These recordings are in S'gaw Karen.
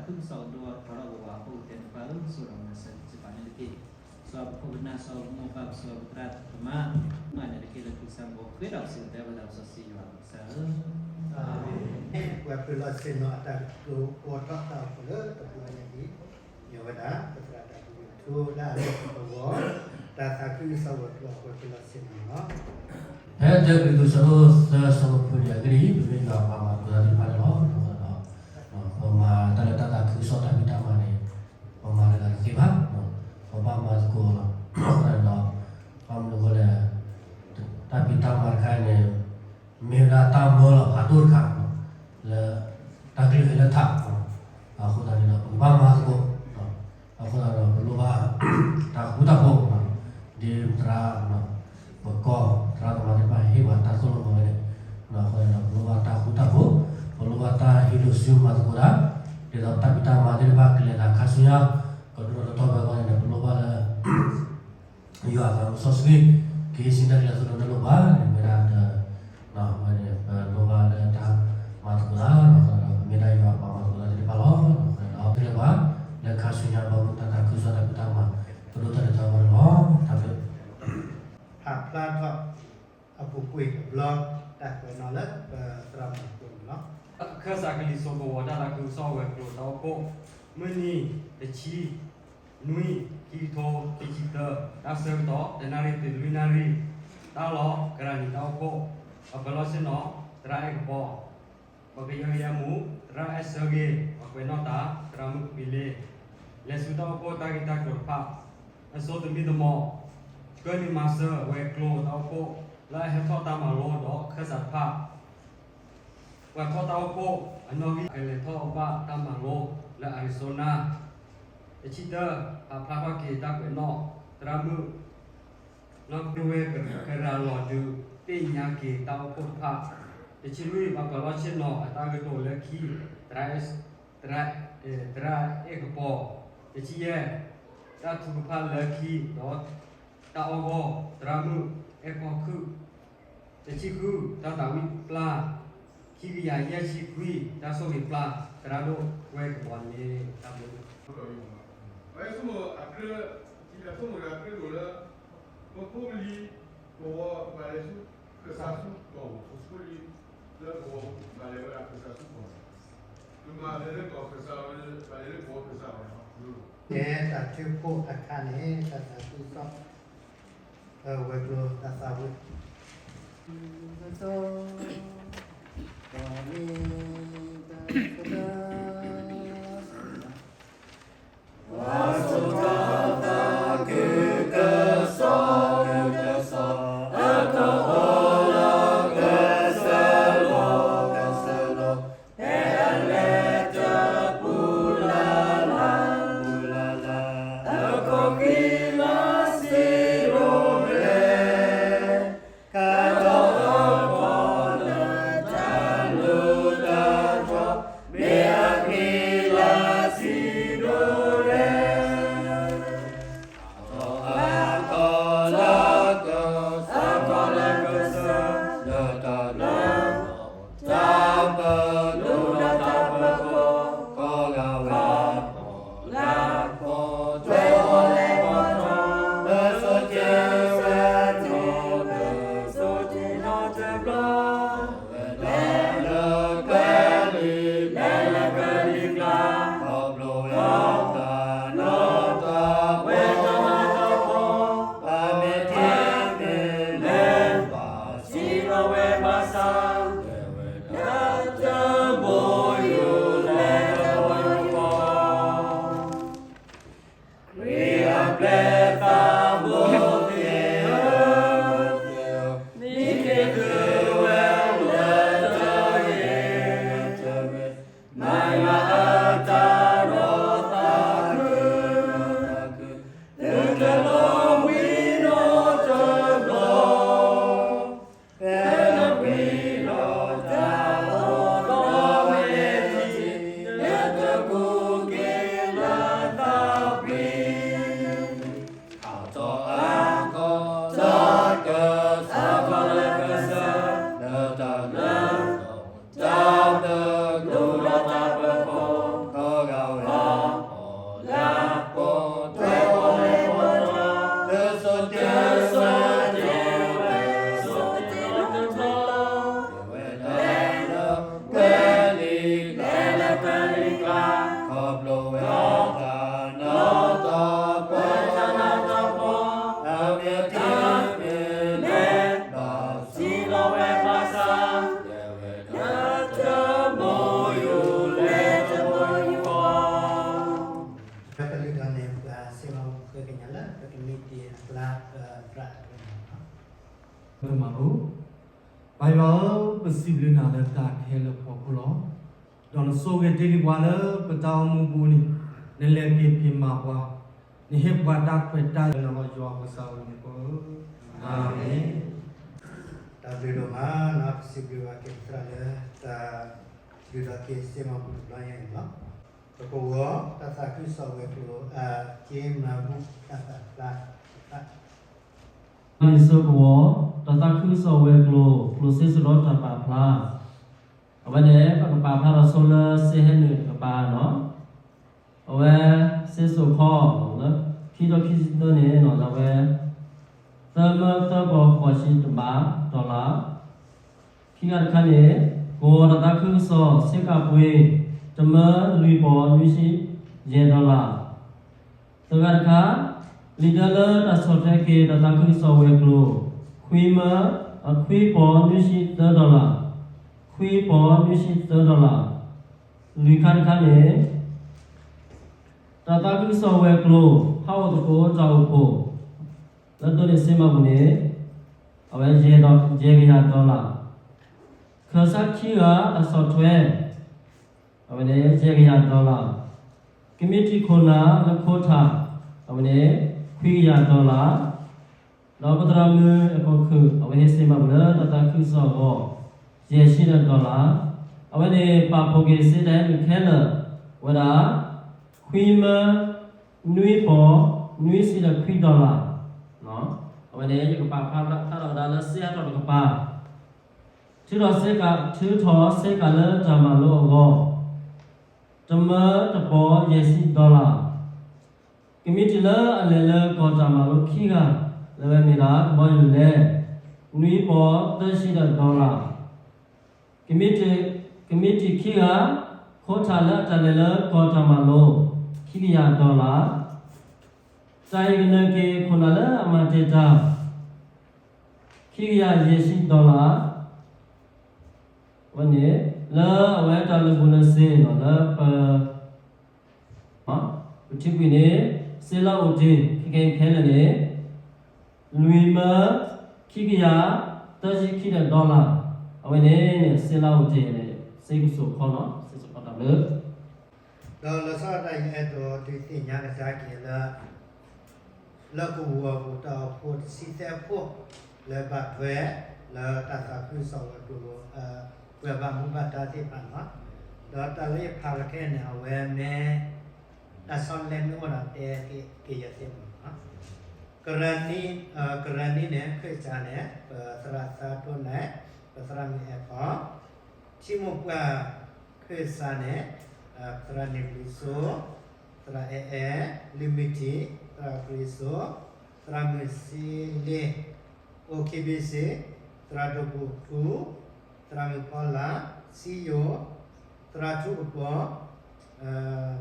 စီၤကဒိၣ်ထီၣ်ကဝီၤအဖိကတဲတဖၣ်ဧၢ, ဆိၣ်ဒီးမၤစၢၤစံးပာ်န့ၣ်တက့ၢ်. စီၤပခိၣ်ပနၢ် စီၤပမိၢ်ပၢ် စီၤပသရၣ်သမါ, မၤန့ၣ်တက့ၢ်လၢခုစၢ်ဘိ ဃ့ဒီးစံးတဲဝဲဒၣ်စီဆှံယွၤကစၢ်ဧၢ, အၤမ့ၣ်. ပှၤပၢၤလီၢ်ဆ့ၣ်နီၤအတၢ်ကတိၤအိးထီၣ်တၢ်အိၣ်ဖှိၣ်လၢတပူၤညါအံၤ, မ့ၢ်ဝဲဒၣ် ပသရၣ်တၢ်ကတိၤထူဒၣ်လၢပဂီၢ်, တၢ်သးခုကစီၣ်ဝဲၤကျိၤအပှၤပၢၤလီၢ်ဆ့ၣ်နီၤလီၤ. ဖဲတၢကရံၣ်သူး ဆၢဒိၣ်သၢ ဆၢဖိခွံန့ၣ် အဂ့ၢ်ဒ်အံၤ, ပမ့ၢ်ယွၤအပှၤမၤသကိးတၢ်သ့ၣ်တဖၣ်န့ၣ်လီၤ. ပမၤတၢ်လၢတၢ်သးခုကစီၣ်တၢ်ဖံးတၢ်မၤန့ၣ်, ပမၤတဂၤတသ့ဘၣ်, ပဘၣ်မၤသကိးလီၤ. အဃိသတးဒီး ဘၣ်မနုၤအဃိလဲၣ်, တၢ်ဖံးတၢ်မၤတခါအံၤန့ၣ် မ့ၢ်ဝဲဒၣ်တၢ်မၢလီၤဖးဒိၣ်တခါ လၢတၢ်ကလုၢ်ဟဲလၢထး, အဃိသတးန့ၣ်ဒီး ပကဘၣ်မၤသကိး, အဃိသတးဒီး ပလိၣ်ဘၣ်တၢ်ဃူတၢ်ဖိး, ဒ်သရၣ် ပကီၢ်သရၣ်သမါသ့ၣ်တဖၣ်ဟ့ၣ်ပှၤတၢ်သိၣ်လိမၤဝဲန့ၣ်, အဃိသတးဒီး ပလိၣ်ဘၣ်တၢ်ဃူတၢ်ဖိး, ပလိၣ်ဘၣ်တၢ်ဟံးလိာ်စုမၤသကိးတၢ်, ဒ်သိးတၢ်ဖံးတၢ်မၤသ့ၣ်တဖၣ်ကလဲၤသးခါဆူညါ, ကဒိၣ်ထီၣ်ထီထီၣ်ဝဲအဂီၢ်န့ၣ် ပလိၣ်ဘၣ်လၢ ယွၤအသးစီဆှံ ကဟ့ၣ်စ့ၢ်တၢ်ကျဲၤအသိးဒီးနလိၣ်ဘၣ်န့ၣ် မ့ၢ်ဝဲဒၣ်ဒီး ဝဲန့ၣ် ပလိၣ်ဘၣ်လၢတၢ်မၤသကိးတၢ်, ဒီးပမ့ၢ်ဒၣ်ယွၤပှၤမၤသကိးတၢ်သ့ၣ်တဖၣ်လီၤ. ဒီးကျဲၤဘၣ် လၢခါဆူညါဘၣ်မုၢ်တၢ်သးခုကစီၣ်တၢ်ဖံးတၢ်မၤ ကဒိၣ်ထီၣ်လဲၢ်ထီၣ်ဝဲန့ၣ်လီၤ. တၢ်ဘျုး ဖးဖျါထီၣ်အပူၤကွံာ်တဘျီ တၢ်ကွဲးနီၣ်လၢပသရၣ်မုၣ်အဃိန့ၣ်လီၤ. ခၢၣ်စးကလံၤစိးကဝီၤတၢ်သးခုကစီၣ်ဝဲၤကျိၤတၢ်အိၣ်ဖှိၣ်, မုၢ်နံၤ တဆံနွံ ခံကထိခံဆံသၢ, တၢ်ဆၢကတီၢ် တနၣ်ရံၣ်တုၤလွံၢ်နၣ်ရံၣ်, တၢ်လီၢ် ကရၤနံၤတၢ်အိၣ်ဖှိၣ်, ပှၤပၢၤလီၢ်ဆ့ၣ်နီၤ သရၣ်အဲၣ်ကပီၤ, ပှၤကယၢကယဲမူး သရၣ်အဲၣ်ဆၢဂ့ၤ, ပှၤကွဲးနီၣ်တၢ် သရၣ်မုၣ်ကွံလ့, လဲၤဆူတၢ်အိၣ်ဖှိၣ်တၢ်ဂ့ၢ်တၢ်ကျိၤတဖၣ်, အစိသမံသမိး, ကၢနံၤမၤစၢၤဝဲၤကျိၤတၢ်အိၣ်ဖှိၣ် လၢအဟဲထီၣ်တၢ်မၤလိဒီးခၢၣ်စးတဖၣ် ပှၤထီၣ်တၢ်အိၣ်ဖှိၣ်အနီၣ်ဂံၢ် ကလဲၤထီၣ်ဘၣ်တၢ်မၤလိလၢ Arizona. တဆံတၢ, ဖးဖျါထီၣ်က့ၤတၢ်ကွဲးနီၣ် သရၣ်မုၣ် နီၣ်ဂံၢ်ဝဲကရၤလီၤဒုးသ့ၣ်ညါက့ၤတၢ်အိၣ်ဖှိၣ်တဖၣ်. တဆံလွံၢ်, ပှၤပၢၤလီၢ်ဆ့ၣ်နီၤအတၢ်ဂ့ၢ်တအိၣ်လၢခံ သရၣ်အဲၣ်ကပီၤ. တဆံယဲၢ်, တၢ်ထုကဖၣ်လၢခံဒီး တၢ်အီၣ်ဂီၢ် သရၣ်မုၣ်အဲၣ်ကီၢ်ခုၣ်. တဆံဃု, တၢ်သးဝံၣ်ပျၢ် ခံကယၤယဲၢ်ဆံခွံ, တၢ်ဆိၣ်ဂ့ၤပျၢ် သရၣ်ဒိၣ်ဝဲကပီၤန့ၣ် တၢ်ဘျုး ပဆိကမိၣ်အကြၢး ပဆိကမိၣ်အကြၢးဒိၣ်လၢ ပဖိပလံၤကဝီၤ ဘၣ်လဲၤဆူ ကစၢ်ဆူကီၢ် ပဖိပလံၤလၢကဝီၤ ဘၣ်လဲၤဝဲဒၣ်ကစၢ်ဆူကီၢ်, ပမ့ၢ်လဲၤလၢကီၢ်ကစၢ်ဝဲ ဘၣ်လဲၤလၢကဝီၤကစၢ်ဝဲန့ၣ်လီၤ. ကဲတၢ်ထုကဖၣ်အခါန့ၣ် တၢ်သးခုကစီၣ် ဝဲၤကျိၤတၢ်သးဝံၣ် စံးဘျုးနၤလၢတၢ်ခဲလၢာ်အဖီခိၣ်လီၤ. ဒီးနဆိၣ်ဂ့ၤတ့ၢ်လံပှၤလၢပတၢ်အိၣ်မူပူၤန့ၣ်, နလဲၤက့ၤဖံးမၤပှၤ, နဟ့ၣ်ပှၤတၢ်ခွဲးတၢ်ယာ် လၢယွၤကစၢ်အမံၤအဃိ, အၤမ့ၣ်. တၢ်ဘျုးဒိၣ်မး, ပစံးဘျုးဘၣ်က့ၤပသရၣ်လၢ တၢ်ဘျုးဒီးက့ၤစ့မၤပူၤတဘျီညါအံၤလီၤ. ပကဝီၤ တၢ်သးခုကစီၣ်ဝဲၤကျိၤ အက့မၤဘူၣ်တၢ်ပာ်ဖျါတဖၣ် လံာ်စီကဝီၤ တၢ်သးခုကစီၣ်ဝဲၤကျိၤ ကျိၣ်စ့စရီတၢ်ပာ်ဖျါ, အဝဲန့ၣ် ပကပာ်ဖျါထီၣ်ဆိလၢစ့ဟဲနုာ်တကပၤနီၤ, အဝဲစ့စိာ်ခီ လၢခံထီခံဆံသၢန့ၣ်နီၤ လၢအဝဲ သၢမၢသၢပီၤဃိးဆံတဘး dollar, ခံဂၤတခါန့ၣ် ကဝီၤတၢ်သးခုကစီၣ် စ့ကၤပှ့ၤ တမၢလွံၢ်ပီၤနွံဆံယဲၢ် dollar, သၢဂၤတခါ လံာ်ဒၢလၢတၢ်ဆီၣ်ထွဲက့ၤတၢ်သးခုကစီၣ်ဝဲၤကျိၤ ခွံမၢ ခွံပီၤနွံဆံသၢ dollar, ခွံပီၤနွံဆံသၢ dollar, လွံၢ်ခါတခါန့ၣ် တၢ်သးခုကစီၣ်ဝဲၤကျိၤ ဟးအိၣ်သကိးတၢ်အိၣ်ဖှိၣ် လၢဒိးန့ၢ်စ့မၤပူၤန့ၣ် အဝဲယဲၢ်ကယၤ dollar, ခၢၣ်စးခံဂၤတၢ်ဆီၣ်ထွဲ အဝဲန့ၣ် ယဲၢ်ကယၤ dollar, ကမံးတံာ်ခိၣ်နၢ်လၢခိထၣ် အဝဲန့ၣ် ခွံကယၤ dollar, ဒီးပသရၣ်မုၣ်အခိၣ်ခုၣ် အဝဲဟ့ၣ်စ့မၤပူၤလၢတၢ်သးခုကစီၣ်အဂီၢ် ယဲၢ်ဆံဒီး dollar, အဝဲန့ၣ်ပာ်ဖှိၣ်က့ၤစ့တၢ်ဟဲနုာ်ခဲလၢာ် ဝဲဒၣ် ခွံမၢ နွံပီၤ နွံဆံဒီးခွံ dollar, အဝဲန့ၣ် ယကပာ်ဖျါထီၣ်ဝဲဒၣ်လၢစ့ဟးထီၣ်တကပၤ ထုးထီၣ်စ့ကၤ ထုးထီၣ်စ့ကၤလၢတၢ်မၤလိအဂီၢ် တမၢတပီၤယဲၢ်ဆံ dollar, ကမံးတံာ်လၢအလဲၤလၢကီၢ်တၢ်မၤလိခံဂၤ လၢအဝဲမ့ၢ်ဒၣ်ကဘီယူၤလဲၣ် နွံပီၤသၢဆံဒီး dollar, ကမံးတံာ် ကမံးတံာ်ခံဂၤ ခိထၣ်လၢအတၢ်လဲၤလၢကီၢ်တၢ်မၤလိ ခံကယၤ dollar, တၢ်အံၤကနၢၤက့ၤခိၣ်နၢ်လၢအမၤတ့ၢ်တၢ် ခံကယၤယဲၢ်ဆံ dollar, ဝဲန့ၣ် လၢအဝဲတၢ်လၢာ်ဘူၣ်လၢာ်စ့ၤနီၤ လၢပ ပထံကွံာ်န့ၣ် စ့လၢအိၣ်တ့ၢ် ခဲကနံၣ်ခဲလၢာ်န့ၣ် လွံၢ်မၢ ခံကယၤ သၢဆံခံဒီး dollar, အဝဲန့ၣ်န့ၣ် စ့လၢအိၣ်တ့ၢ်န့ၣ် စ့ကစိာ်ခီနီၤ စ့စိာ်ခီတၢ်ဘျုး ဒီးလီၤဆီဒၣ်တၢ်အံၤအဲၣ်ဒိးဒုးသ့ၣ်ညါကဒါက့ၤလၢ လၢကဝီၤပူၤတၢ်အိၣ်ဖှိၣ်တဆံသၢဖှိၣ် လၢဘၣ်ထွဲ လၢတၢ်သးခုကစီၣ်ဝဲၤကျိၤ ပှၤဘၣ်မူဘၣ်ဒါသ့ၣ်တဖၣ်န့ၣ်လီၤ. ဒီးတၢ်လၢယဖးလီၤခဲအံၤန့ၣ် အဝဲမ့ၢ် တၢ်ဆီတလဲမ့ၢ်အိၣ်ဒီးတဲက့ၤယၤသ့မးလီၤ. ကရၢနံ ကရၢနံန့ၣ် ခၢၣ်စးန့ၣ် ပသရၣ်သးဒိၣ်နဲၣ် ပသရၣ်မုၣ်အဲၣ်ခီ ထံမိၢ်ပှၢ်ခၢၣ်စးန့ၣ် သရၣ်န့ၣ်ဘျုးစိ သရၣ်အဲၣ်အဲၣ် လုၢ်မုၢ်ထံ သရၣ်ကရံစိ သရၣ်မုၣ်စ့လ့ အိၣ်ခံဘ့ၣ်စ့ သရၣ်ဒိၣ်ပိၢ်ထူ သရၣ်မုၣ်ဖီလာ် စံယိၣ် သရၣ်ထူကပီၤ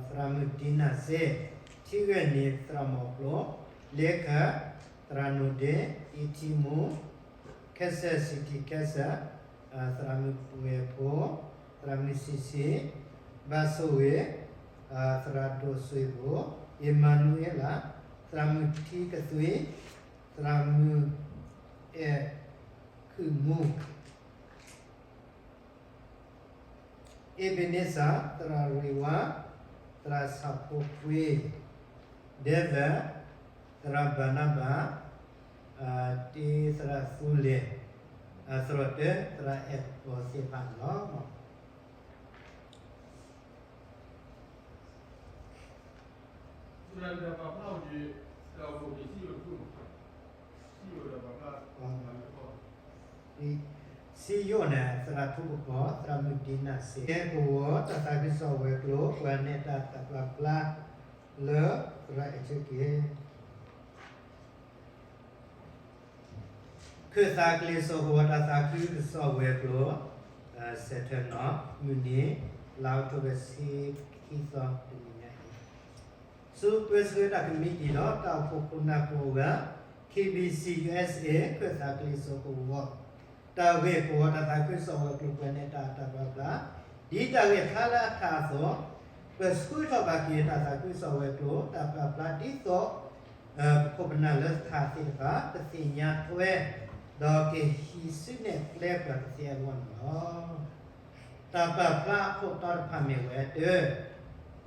သရၣ်မုၣ်ဒံနၢ်စ့ ထံဂဲၤနံၤ သရၣ်မီၤကျိ လ့ခၢၣ် သရၣ်နိၣ်ဒ့ အံထံမူ ခဲစၢၣ် စံထံခဲစၢၣ် သရၣ်မုၣ်ပှဲၤဖိ သရၣ်မုၣ်ဆံးဆံး ဘၣ်ဆိၣ်ဂ့ၤ သရၣ်ဒိၣ်စွ့ၣ်ဘိၣ် အ့မၤနူၤအ့လး သရၣ်မုၣ်ထံကသွံ သရၣ်မုၣ်အဲၣ်ခုၣ်မူ အ့ဘ့န့စၢ် သရၣ်ရံဝါ သရၣ်ဆၣ်ဖိခွ့ ဒဲဝဲၢ် သရၣ်ဘၤနဘၤ တ့သရၣ်သူလ့ၤ သရိာ်တၢ သရၣ်အဲၣ်ကပီၤသ့ၣ်တဖၣ်န့ၣ်လီၤ. စံယိၣ်န့ၣ် သရၣ်ထူကပီၤ သရၣ်မုၣ်ဒံနၢ်စ့ ကဲကဝီၤတၢ်သးခုကစီၣ်ဝဲၤကျိၤ ပှၤနဲၣ်တၢ်တၢ်ပျၢ်ပျါ လၢသရၣ်အဲၣ်ဆၢက့ၤ ခၢၣ်သးကျ့စိကဝီၤတၢ်သးခုကစီၣ်ဝဲၤကျိၤ စဲးထၢၣ်နီၤ မုၢ်နံၤ လါအီးထိဘၢၣ် ဆံခံသီ တနံၤညါအံၤ ဆူပၢဆှၢတၢ်ကမံးတံာ်ဒီးတၢ်အိၣ်ဖှိၣ်ခိၣ်နၢ်ကိးဂၤ KBC USA ခၢၣ်သးကျ့စိကဝီၤ တၢ်ဂ့ၢ်ကဝီၤတၢ်သးခုကစီၣ်ဝဲၤကျိၤ ပှၤနဲၣ်တၢ်တၢ်ပျၢ်ပျါ ဒ်တၢ်ဂ့ၢ်ဖျါလၢအထးအသိး ပဆှၢထီၣ်ဘၣ်က့ၤတၢ်သးခုကစီၣ်ဝဲၤကျိၤ တၢ်ပျၢ်ပျါဒ်သိး ပခိၣ်ပနၢ်လၢထးသ့ၣ်တဖၣ် ပသ့ၣ်ညါထွဲ ဒီးကဟံးစုနဲၣ်ကျဲပှၤကသ့အဂီၢ်န့ၣ်လီၤ. တၢ်ပာ်ဖျါအခိၣ်တီတဖၣ်မ့ၢ်ဝဲတၢ,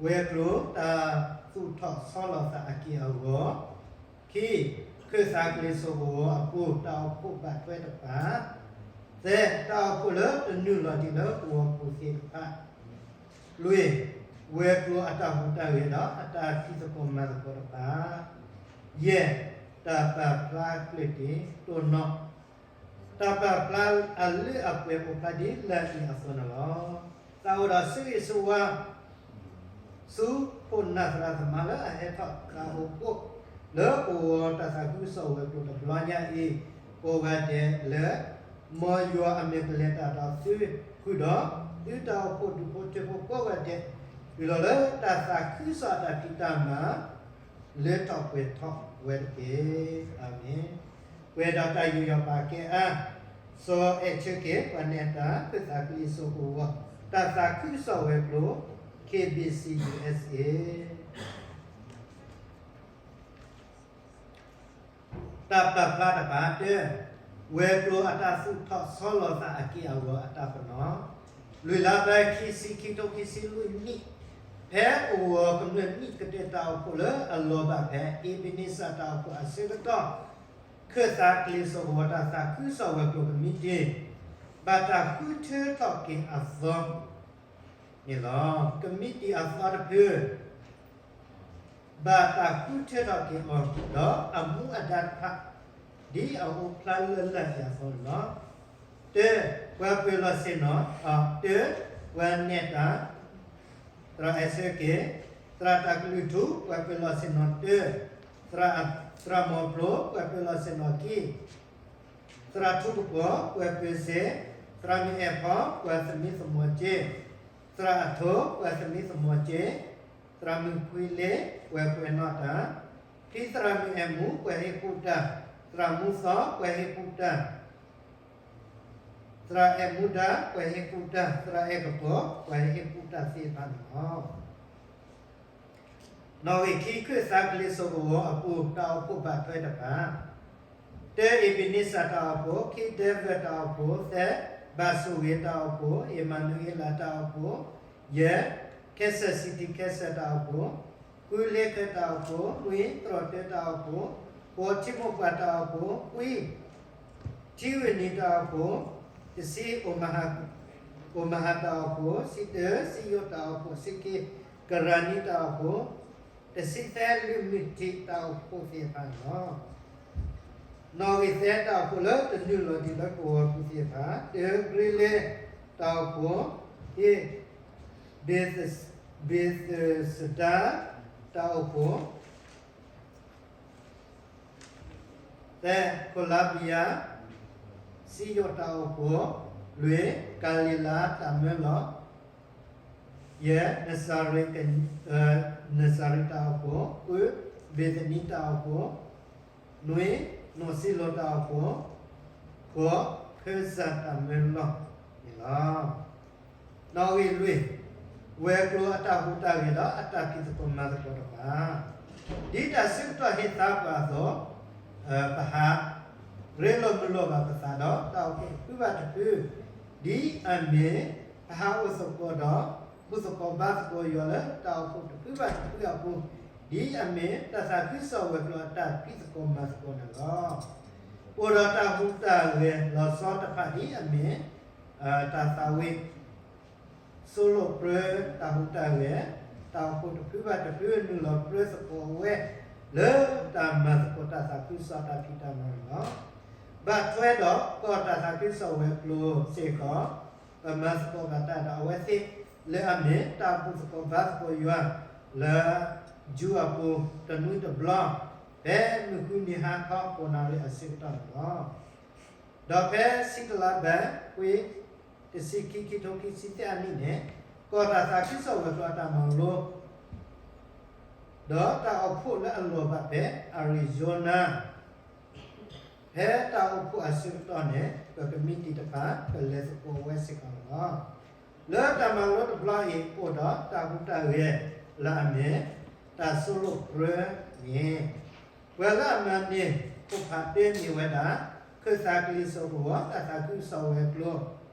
ဝဲၤကျိၤတၢ်သူၣ်ထီၣ်ဆီလီၤသးအက့ၢ်အဂီၤ, ခံ, ခၢၣ်သးကလံၤစိးကဝီၤအပူၤ တၢ်အိၣ်ဖှိၣ်ဘၣ်ထွဲတဖၣ်, သၢ, တၢ်အိၣ်ဖှိၣ်လၢတနုာ်လီၤဒံးလၢကဝီၤပူၤသ့ၣ်တဖၣ်, လွံၢ်, ဝဲၤကျိၤအတၢ်ဟူးတၢ်ဂဲၤဒီးအတၢ်ဖံးသကိးမၤသကိးတဖၣ်, ယဲၢ်, တၢ်ပာ်ဖျါကျၢၢ်တံၢ်တိၢ်နီၣ်, တၢ်ပာ်ဖျါအလၢအပှဲၤအိၣ်ဖျါဒ်လၢအံၤအသိးန့ၣ်လီၤ. သးအိၣ်ဒီးဆၢဂ့ၤဆၢဝါ ဆူခိၣ်နၢ်သရၣ်သမါလၢအဟဲထီၣ်သးအိၣ်ဖှိၣ် လၢကဝီၤတၢ်သးခုကစီၣ်ဝဲၤကျိၤတဘျီညါအံၤ, ကိးဂၤဒဲးလၢ မ်ယွၤအမဲာ်ကလဲၤတၢ်ဒီးသုဃုာ်ဒီး သုတၢ်အိၣ်ဖှိၣ်ဒူၣ်ဖိထၢဖိကိးဂၤဒဲး, တုၤလီၤလၢတၢ်သးခုကစီၣ်အတၢ်ဖံးတၢ်မၤ လၢထီၣ်ပှဲၤထီၣ်ဝဲတက့ၢ်. အၤမ့ၣ်. ပှဲၤဒီးတၢ်ယူးယီၣ်ပာ်ကဲအါ, စီၤအဲၣ်ဆၢက့ၤ ပှၤနဲၣ်တၢ် ခၢၣ်သးကလံၤစိးကဝီၤ တၢ်သးခုကစီၣ်ဝဲၤကျိၤ K B C U S A တၢ်ပာ်ဖျါတဖၣ်, တၢ, ဝဲၤကျိၤအတၢ်သူၣ်ထီၣ်ဆီလီၤသးအက့ၢ်အဂီၤအတၢ်ပနီၣ်, လွံၢ်လါဘၢၣ် ခံဆံ ခံကထိခံဆံလွံၢ်နံၣ်, ဖဲကဝီၤကမျၢၢ်နံၣ်ကတၢၢ်တၢ်အိၣ်ဖှိၣ်လၢအလီၤဘၣ်ဖဲ အ့ဘ့နံစၢ်တၢ်အိၣ်ဖှိၣ်အဆၢကတီၢ်, ခၢၣ်သးကလံၤစိးကဝီၤတၢ်သးခုကစီၣ်ဝဲၤကျိၤကမံးတံာ် ဘၣ်တၢ်ဃုထၢထီၣ်က့ၤအသီန့ၣ်လီၤ. ကမံးတံာ်အသီတဖု ဘၣ်တၢ်ဃုထၢထီၣ်က့ၤအီၤ ဒီးအမူအဒါတဖၣ် ဒ်အအိၣ်ဖျါလၢလၢၢ်အံၤအသိးန့ၣ်လီၤ. တၢ, ပှၤပၢၤလီၢ်ဆ့ၣ်နီၤ, တၢ, ပှၤနဲၣ်တၢ်, သရၣ်အဲၣ်ဆၢက့ၤ, သရၣ်တၢ်ကလုၢ်ထူ ပှၤပၢၤလီၢ်ဆ့ၣ်နီၤတၢ, သရၣ်, သရၣ်မီၤဖျိ ပှၤပၢၤလီၢ်ဆ့ၣ်နီၤခံ, သရၣ်ထူကပီၤ ပှၤပၢၤစ့, သရၣ်မုၢ်အဲၣ်ဖီ ပှၤသမံသမိးစ့, သရၣ်အထိ ပှၤသမံသမိးစ့, သရၣ်မုၢ်ဖှံလ့ ပှၤပှဲၤနီၣ်တၢ်, ဖံသရၣ်မုၢ်အဲၣ်မူ ပှၤဟ့ၣ်ကူၣ်တၢ်, သရၣ်မူသီ ပှၤဟ့ၣ်ကူၣ်တၢ်, သရၣ်အဲၣ်မူဒါ ပှၤဟ့ၣ်ကူၣ်တၢ်, သရၣ်အဲၣ်ကပီၤ ပှၤဟ့ၣ်ကူၣ်တၢ်သ့ၣ်တဖၣ်န့ၣ်လီၤ. နီၣ်ဂံၢ်ခံ ခၢၣ်သးကလံၤစိးကဝီၤအပူၤ တၢ်အိၣ်ဖှိၣ်ဘၣ်ထွဲတဖၣ်, တၢ, အ့ဘ့နံစၢ်တၢ်အိၣ်ဖှိၣ်, ခံ, ဒဲဝဲၢ်တၢ်အိၣ်ဖှိၣ်, သၢ, ဘၣ်ဆိၣ်ဂ့ၤတၢ်အိၣ်ဖှိၣ်, အ့မၤနူၤအ့လးတၢ်အိၣ်ဖှိၣ်, ယဲၢ်, ခဲစၢၣ် City Council တၢ်အိၣ်ဖှိၣ်, ဃု, လ့ခၢၣ်တၢ်အိၣ်ဖှိၣ်, နွံ, သရိာ်တၢတၢ်အိၣ်ဖှိၣ်, ဃိး, ထံမိၢ်ပှၢ်တၢ်အိၣ်ဖှိၣ်, ခွံ, ထံဂုၢ်နံၤတၢ်အိၣ်ဖှိၣ်, တဆံ, အိၣ်မၤဟးတၢ်အိၣ်ဖှိၣ်, ဆံတၢ, စံယိၣ်တၢ်အိၣ်ဖှိၣ်, ဆံခံ, ကရၢနံတၢ်အိၣ်ဖှိၣ်, တဆံသၢ, လၢမုၢ်ထံးတၢ်အိၣ်ဖှိၣ်သ့ၣ်တဖၣ်န့ၣ်လီၤ. နီၣ်ဂံၢ်သၢ တၢ်အိၣ်ဖှိၣ်လၢတနုာ်လီၤဒံးလၢကဝီၤပူၤသ့ၣ်တဖၣ်, တၢ, ကရ့လ့တၢ်အိၣ်ဖှိၣ်, ခံ, ဘ့းသစဒါတၢ်အိၣ်ဖှိၣ်, သၢ, ခိၣ်လါဘံယါ စံယိၣ်တၢ်အိၣ်ဖှိၣ်, လွံၢ်, ကၤလံၤလါတၢ်မၢလီၤ, ယဲၢ်, နစၤရ့း, နစၤရ့းတၢ်အိၣ်ဖှိၣ်, ဃု, ဘ့းသနံတၢ်အိၣ်ဖှိၣ်, နွံ, နီၢ်စံလိၤတၢ်အိၣ်ဖှိၣ်, ဃိး, ခၢၣ်စၢ်တၢ်မၢလီၤန့ၣ်လီၤ. နီၣ်ဂံၢ်လွံၢ်, ဝဲၤကျိၤအတၢ်ဟူးတၢ်ဂဲၤဒီးအတၢ်ဖံးသကိးမၤသကိးတဖၣ်, ဒ်တၢ်ဆၢကတီၢ်ဟ့ၣ်သါပှၤအသိး, ပဟးရ့လိာ်မုာ်လိာ်ဘၣ်ပသးဒီးတၢ်အိၣ်ဖှိၣ်တဖုဘၣ်တဖု, ဒ်အမ့ၢ် ပဟးအိၣ်သကိးဒီး ဘူၣ်သကိးဘါသကိးယွၤလၢတၢ်အိၣ်ဖှိၣ်တဖုဘၣ်တဖုအပူၤ, ဒ်အမ့ၢ်တၢ်သးခုကစီၣ်ဝဲၤကျိၤအတၢ်ဖံးသကိးမၤသကိးန့ၣ်လီၤ. အိၣ်ဒီးတၢ်ဟူးတၢ်ဂဲၤလီၤဆီတဖၣ်ဒ်အမ့ၢ် တၢ်သးဝံၣ် သိၣ်လိာ်ပြၢတၢ်ဟူးတၢ်ဂဲၤ, တၢ်အိၣ်ဖှိၣ်တဖုဘၣ်တဖု နုာ်လီၤပြၢသကိးဝဲ လၢတၢ်မၤသကိးတၢ်သးခုကစီၣ်တၢ်ဖံးတၢ်မၤန့ၣ်လီၤ. ဘၣ်ထွဲဒီးကီၢ်တၢ်သးခုကစီၣ်ဝဲၤကျိၤစ့ၢ်ကီး, ပမၤသကိးဘၣ်တၢ်ဒီးအဝဲသ့ၣ် လၢအမ့ၢ်တၢ်ဘူၣ်သကိးဘါသကိးယွၤ လၢ Zoom အပူၤ တနွံတဘျီ ဖဲမုၢ်ဃုနံၤဟါခီ ဃိးနၣ်ရံၣ်အဆၢကတီၢ်န့ၣ်လီၤ. ဒီးဖဲဆံတလါဘၢၣ် ခွံ တဆံခံ ခံကထိခံဆံသၢအနံၣ်န့ၣ်, ကီၢ်တၢ်သးခုကစီၣ်ဝဲၤကျိၤအတၢ်မၤလိ ဒီးတၢ်အိၣ်ဖှိၣ်လၢအလီၤဘၣ်ဖဲ Arizona ဖဲတၢ်အိၣ်ဖှိၣ်အဆၢကတီၢ်န့ၣ် ပကမံးတံာ်တဖၣ် ပလဲၤသကိးဝဲစ့ၢ်ကီးန့ၣ်လီၤ. လၢတၢ်မၤလိတဘျီအံၤ အိၣ်ဒီးတၢ်ဟူးတၢ်ဂဲၤလၢအမ့ၢ် တၢ်သိၣ်လိာ်ပြၢန့ၣ်, ပှၤလၢအမၤန့ၢ်အိၣ်ဖးတၢမ့ၢ်ဝဲဒၣ် ခၢၣ်သးကလံၤစိးကဝီၤ တၢ်သးခုကစီၣ်ဝဲၤကျိၤ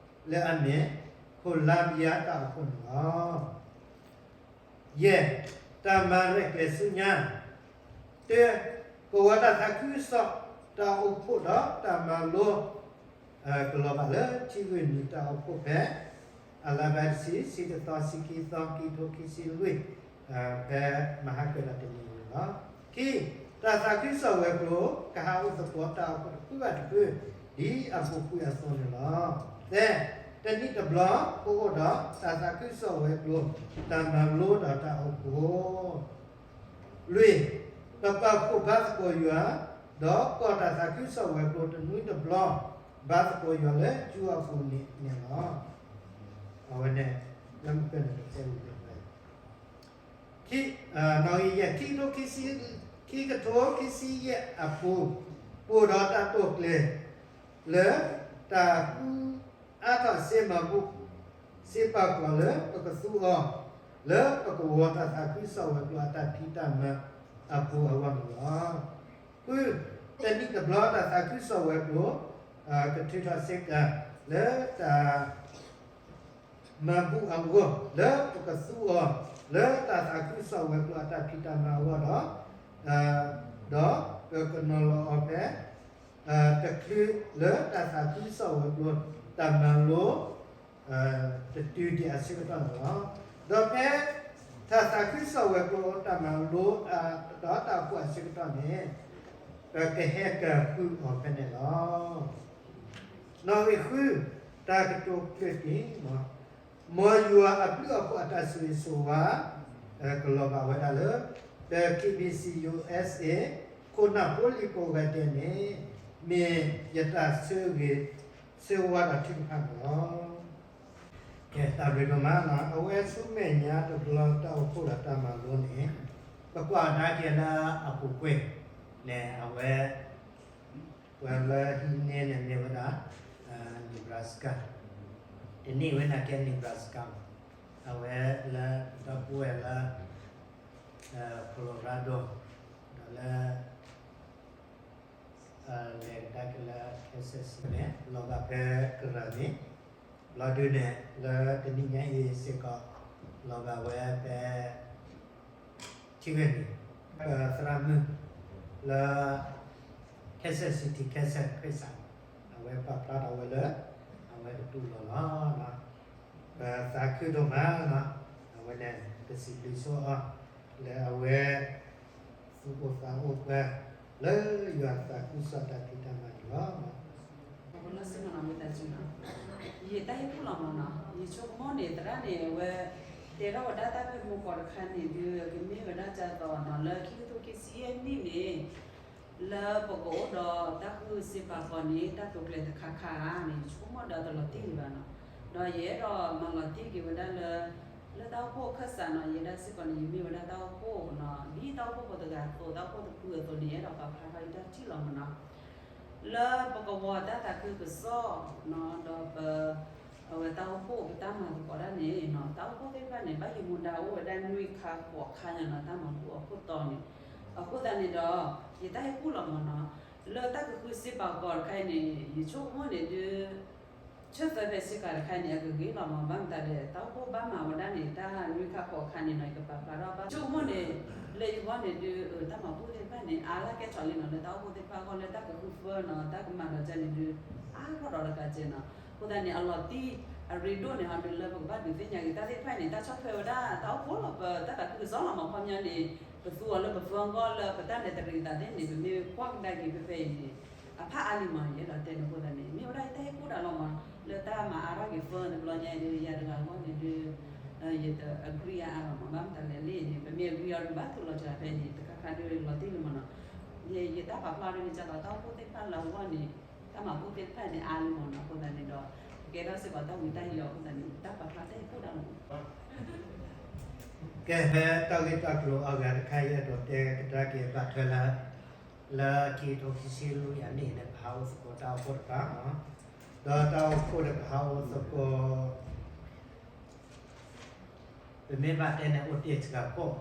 လၢအမ့ၢ် ခိၣ်လါဘံယါတၢ်အိၣ်ဖှိၣ်န့ၣ်လီၤ. ယဲၢ်, တၢ်မၤရဲၣ်ကျဲၤဆူညါ, တၢ, ကဝီၤတၢ်သးခုကစီၣ် တၢ်အိၣ်ဖှိၣ်ဒီးတၢ်မၤလိ ကလီၤဘၣ်လၢထံဂုၢ်နံၤတၢ်အိၣ်ဖှိၣ်ဖဲ အလါဘၣ်တဆံ ဆံတသီ ဆံခံသီ ခံထိခံဆံလွံၢ် ဖဲမဟါကၢၣ်ဒီးတနံၤန့ၣ်လီၤ. ခံ, တၢ်သးခုကစီၣ်ဝဲၤကျိၤ ကဟးအိၣ်သကိးတၢ်အိၣ်ဖှိၣ်တဖုဘၣ်တဖု ဒ်အပူၤကွံာ်အသိးန့ၣ်လီၤ. သၢ, တနံၣ်တဘျီ ပအိၣ်ဒီးတၢ်သးခုကစီၣ်ဝဲၤကျိၤ တၢ်မၤလိဒီးတၢ်အိၣ်ဖှိၣ် လွံၢ်, ပပာ်ဖှိၣ်ဘါသကိးယွၤ ဒီးကီၢ်တၢ်သးခုကစီၣ်ဝဲၤကျိၤတနွံတဘျီ ဘါသကိးယွၤလၢကၠူအပူၤန့ၣ်န့ၣ်လီၤ. အဝဲန့ၣ် လၢမုၢ်ကၢၢ်န့ၣ် တတဲဝံၤလၢပှဲၤ ခံ, နီၣ်ဂံၢ်ယဲၢ် ခံကထိခံဆံ, ခံကထိခံဆံယဲၢ်အပူၤ ပအိၣ်ဒီးတၢ်တိာ်ကျဲၤ လၢတၢ်ဃုအါထီၣ်စ့မၤဘူၣ် စ့ပာ်ကီၤလၢပကသူအီၤ လၢပကဝီၤတၢ်သးခုကစီၣ်ဝဲၤကျိၤအတၢ်ဖံးတၢ်မၤအပူၤအဂီၢ်န့ၣ်လီၤ. ဃု, တနံၣ်တဘျီတၢ်သးခုကစီၣ်ဝဲၤကျိၤ ကထုးထီၣ်စ့ၢ်ကီး လၢတၢ် မၤဘူၣ်အဂီၢ် လၢပကသူအီၤ လၢတၢ်သးခုကစီၣ်ဝဲၤကျိၤအတၢ်ဖံးတၢ်မၤအဂီၢ်ဒီး, ဒီးပကနီၤလီၤအီၤဖဲ တချုးလၢတၢ်သးခုကစီၣ်ဝဲၤကျိၤ တၢ်မၤလိ တတုၤဒံးအဆၢကတီၢ်န့ၣ်လီၤ. ဒီးဖဲ တၢ်သးခုကစီၣ်ဝဲၤကျိၤတၢ်မၤလိ ဒီးတၢ်အိၣ်ဖှိၣ်အဆၢကတီၢ်န့ၣ် ပကဟဲကဃုအီၤဖဲန့ၣ်လီၤ. နီၣ်ဂံၢ်ဃု, တၢ်ကတိၤကျၢၢ်တံၢ်, မ်ယွၤအဘျုးအဖှိၣ်အတၢ်ဆိၣ်ဂ့ၤဆိၣ်ဝါ ကလီၤဘၣ်ဝဲဒၣ်လၢ ပ K B C U S A ခိၣ်နၢ်ဖိလံၤကိးဂၤဒဲးန့ၣ် မ့ၢ်ယတၢ်ဆိၣ်ဂ့ၤ ဆိၣ်ဝါဒီးထုကဖၣ်န့ၣ်လီၤ. ကဲ တၢ်ဘျုးဒိၣ်မး, အဝဲဆူမဲာ်ညါတဘျီတၢ်အိၣ်ဖှိၣ်ဒီးတၢ်မၤလိန့ၣ် ပကွၢ်ကဒါက့ၤလၢအပူၤကွံာ်န့ၣ် အဝဲ ပှၤလၢဟံးန့ၢ်န့ၣ်မ့ၢ်ဝဲဒၣ် Nebraska, တန့ၢ်ဝဲနာ်က့ Nebraska မး, အဝဲလၢဒီပုၢ်ဝဲၢ်လၢ Colorado ဒီးလၢ လဲၤကဒါက့ၤလၢ Kansas City န့ၣ် လီၤဘၣ်ဖဲကရၢၢ်န့ၣ် ဘျီဒုန့ၣ် လၢတနံၣ်ညါအံၤစ့ၢ်ကီး လီၤဘၣ်ဝဲဖဲ ထံဂ့ၢ်န့ၣ် ပသရၣ်မုၣ်လၢ Kansas City Kansas ခရံာ်စး အဝဲပာ်ဖျါထီၣ်ဝဲလၢ အဝဲကတူၢ်လိာ်လီၤ. ပသးခုဒိၣ်မး, အဝဲန့ၣ် ပစံးဘျုးဆိအီၤ လၢအဝဲ သူၣ်အိၣ်သးအိၣ်ပှၤ လၢယွၤသးခုကစီၣ်တၢ်ဖံးတၢ်မၤန့ၣ်လီၤ. ယတၢ်ဟ့ၣ်ကူၣ်လီၤမးနီၤ, ယဆိကမိၣ်န့ၣ် သရၣ်န့ၣ် အဝဲ တဲထီၣ်ဝဲဒၣ်တၢ်ဖဲမုၢ်ကီၢ်တခါန့ၣ်ဒုး ကမ့ၢ်ဝဲဒၣ်ကၢ်သိးနီၤ လၢခံကထိခံဆံယဲၢ်နံၣ်န့ၣ် လၢပကအိၣ်ဒီးတၢ်ဃုစ့ပာ်ကီၤန့ၣ် တၢ်တိာ်ကျဲၤတခါခါဧါန့ၣ် ယဆိကမိၣ်ဒီးတလီၤတံၢ်လၢၤဘၣ်နီၤ, ဒီးယအဲၣ်ဒိးမၤလီၤတံၢ်က့ၤဝဲဒၣ်လၢ လၢတၢ်အိၣ်ဖှိၣ်အခၢၣ်စးနီၤ ယဲဒၣ်စ့ၢ်ကီးန့ၣ် ယမ့ၢ်ဝဲဒၣ်တၢ်အိၣ်ဖှိၣ်နီၤ ဒ်တၢ်အိၣ်ဖှိၣ်ဖိတဂၤအသိး တၢ်အိၣ်ဖှိၣ်တဖုအသိးန့ၣ် ယအဲၣ်ဒိးပာ်ဖျါထီၣ်ယတၢ်ထံၣ်လီၤမးနီၤ လၢပကဝီၤတၢ်သးခုကစီၣ်နီၤ ဒီးပ အဝဲတၢ်အိၣ်ဖှိၣ်ပတၢ်မၤသကိးတၢ်န့ၣ်နီၤ တၢ်အိၣ်ဖှိၣ်သ့ၣ်တဖၣ်န့ၣ် ဘၣ်ယမူဒါအိၣ်ဝဲဒၣ်နွံခါဃိးခါညါနီၤ တၢ်မၤဘူၣ်အခိၣ်တီန့ၣ် အဃိသတးန့ၣ်ဒီး ယတၢ်ဟ့ၣ်ကူၣ်လီၤမးနီၤ လၢတၢ်ကဃုစ့ပာ်ကီၤတခါအံၤန့ၣ် ယဆိကမိၣ်န့ၣ်ဒုး ဆၢသၢဖဲစ့ၢ်ကီးတခါအံၤန့ၣ် အကဂ့ၤလီၤမး ဘၣ်မတၤလဲၣ် တၢ်အိၣ်ဖှိၣ်ဘၣ်မၤဝဲဒၣ်န့ၣ် တၢ်နွံခါဃိးခါန့ၣ်နီၤ ယကပာ်ဖျါထီၣ်ဘၣ် ဆိကမိၣ်န့ၣ် လၢယဂီၢ်န့ၣ်ဒုး တၢ်မၤဘူၣ်သ့ၣ်တဖၣ်န့ၣ် အါလၢကဲထီၣ်လံနီၤ လၢတၢ်အိၣ်ဖှိၣ်သ့ၣ်တဖၣ်အဂီၢ် လၢတၢ်ကဃုဖၢနီၤ တၢ်ကမၤဒီးကဲန့ၣ်ဒုး အါထီၣ်ဒီးတကးကဲနီၤ အဃိသတးန့ၣ် အလီၤတံၢ်အရ့ဒိၣ်န့ၣ် ဟီဒုးလၢပကဘၣ်ဒုးသ့ၣ်ညါက့ၤ တၢ်သ့ၣ်တဖၣ်အံၤန့ၣ် တၢ်ဆီၣ်ထွဲဝဲဒၣ် တၢ်အိၣ်ဖှိၣ်လီၤ ပတၢ်သးခုကစီၣ်လီၤမး ခီပညီန့ၣ် ပသူအီၤလၢပဖၢအဂီၢ်လၢပတၢ်လဲၤတရံးသးသ့ၣ်န့ၣ် ပမ့ၢ်ကွၢ်ကဒါက့ၤဖဲဖဲအံၤန့ၣ် အဖးအါလံမး ယအဲၣ်ဒိးတဲန့ၣ်အဃိသတးန့ၣ် မ့ၢ်ဝဲဒၣ်ယတၢ်ဟ့ၣ်ကူၣ်တၢ်လီၤမး လၢတၢ်မၤအါထီၣ်က့ၤဖၢတဘျီညါအံၤဒုး ယၤတဂၤအဂီၢ်န့ၣ်ဒုး ယတ agree အါအါလီၤမး ဘၣ်မတၤလဲၣ်လံန့ၣ် ပမ့ၢ် agree အီၤဒုးဘၣ်ထူးလီၤစှၤဖဲန့ၣ် တခါခါဒုးလီၤတံၢ်လံမးနီၤ ယတၢ်ပာ်ဖျါဒုးန့ၣ် ကၢ်သိးတၢ်အိၣ်ဖှိၣ်သ့ၣ်တဖၣ်လၢအဂီၢ်န့ၣ် တၢ်မၤဘူၣ်သ့ၣ်တဖၣ်န့ၣ် အါလံမးနီၤ အဃိသတးန့ၣ်ဒီး ကကဲထီၣ်စ့ၢ်ကီးတၢ်ဝံတၢ်ယိးအဃိသတးန့ၣ် တၢ်ပာ်ဖျါတၢ်ဟ့ၣ်ကူၣ်တၢ်လီၤမး ကဲ ဖဲတၢ်ဂ့ၢ်တၢ်ကျိၤအဂၤတခါ ယအဲၣ်ဒိးတဲကဒါက့ၤဘၣ်ထွဲလၢ လၢခံကထိခံဆံလွံၢ်အနံၣ်န့ၣ် ပဟးအိၣ်သကိးတၢ်အိၣ်ဖှိၣ်တဖၣ်မး ဒီးတၢ်အိၣ်ဖှိၣ်န့ၣ် ပဟးအိၣ်သကိး ပမ့ၢ်ဘၣ်တဲန့ၣ် အိၣ်တ့ၢ်စှၤခိၣ်,